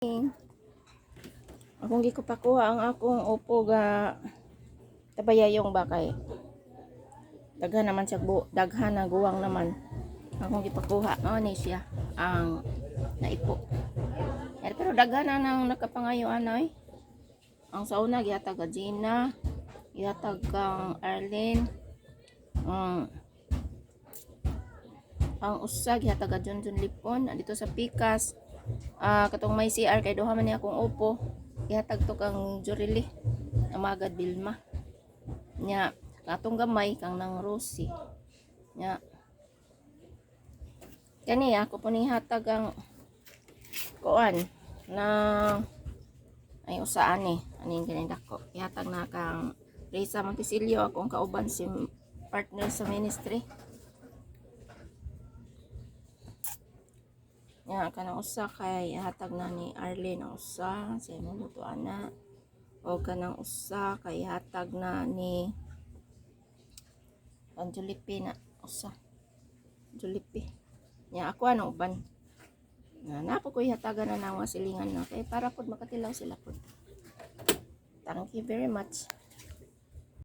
Akong gikupakuha ang akong upo ga tabayayong ba kay daghan naman siya bu daghan na guwang naman akong gipakuha. Mao ni siya ang naipo. Eh, pero daghan na nang nakapangayo anoy. Ang sa una gihatag ka Gina, gihatag kang Arlene, ang usa gihatag ka John John Lipon dito sa Pikas. Ah, katong may CR kay duha man ni akong upo. Gihatag to kang Jorili, Amagad Bilma. Nya katong gamay kang nang Rosie. Nya kani ako po ni hatag ang kuan na ay usaan ni aning kani dako ihatag na kang Risa Montesilio, akong kauban si partner sa ministry. Nya kanang usa kay hatag na ni Arlene ang usa sa imong luto ana, o kanang usa kay hatag na ni ang Julipi na usa Julipi. Nya ako anong uban na napo ko ihatagan na ng mga silingan na kay para pod makatilaw sila pod. Thank you very much.